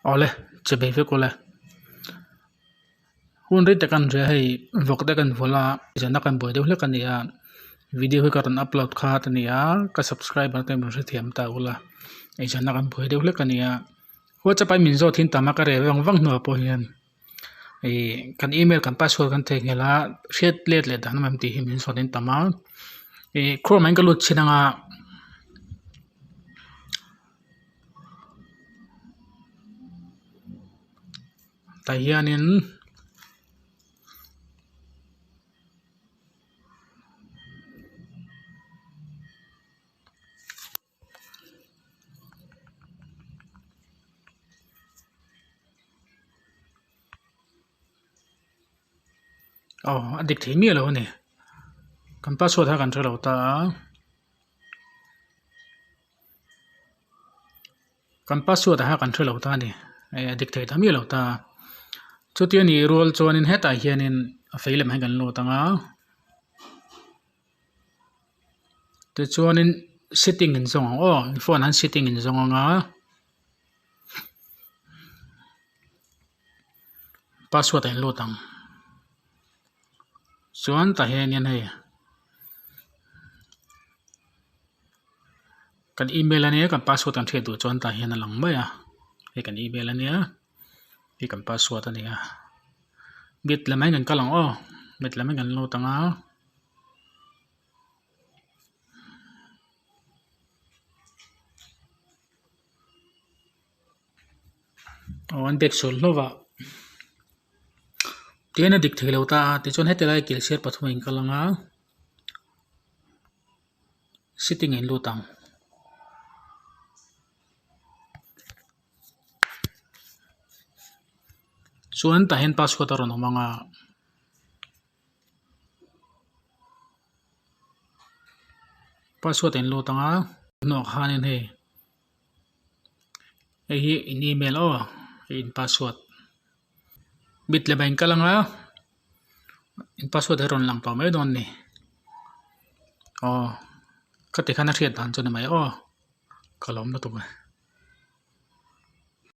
Awle che bei vek ule hun rei tak an ria hei vawk te kan vawlh a zan a kan buai deuh hlek a ni a video hi ka rawn upload khat a ni a ka subscriber te min hrethiam ta ula eizawnna kan buai deuh hlek a ni a whatsapp a min zawt hi tam a ka reh vang vang hnuah pawh hian ih kan email kan password kan theihnghilh a hriat let leh dan awm tih hi min zawt in tam a ih chrome ah hian ka lut chhin ang a. Tah hianin aw a dik thei miah lo a ni kan password kha kan hre lo ta a. Kan password ah kha kan hre lo ta a ni eh a dik thei ta miah lo ta a chuti a nih rual chuanin hetah hianin a fei lamah hian kan lut ang a tichuanin sitting in zawng ang aw phone ah hian sitting in zawng ang a password ah in lut ang chuan tah hianin hei. Kan email ania kan password kan hriat duh chuan tah hian a lang mai a hei kan email ania hei kan password a ni a bit lamah hian kan kal ang aw bit lamah hian kan lut ang a. Aw an bag sual hlauh a tihian a dik thei lo ta a tichuan heti lai kil sir pathum a inkal ang a. Sitting in lut ang. Chuan tah hian password a rawn awm ang a. Password a in lut ang a. Hnuah khanin hei hei hi in email aw hei in password. Bit leh in kal ang a. In password hi a rawn lang tawh mai dawn a ni aw ka ti khan a hriat dan chu a ni mai aw ka lawm lutuk e.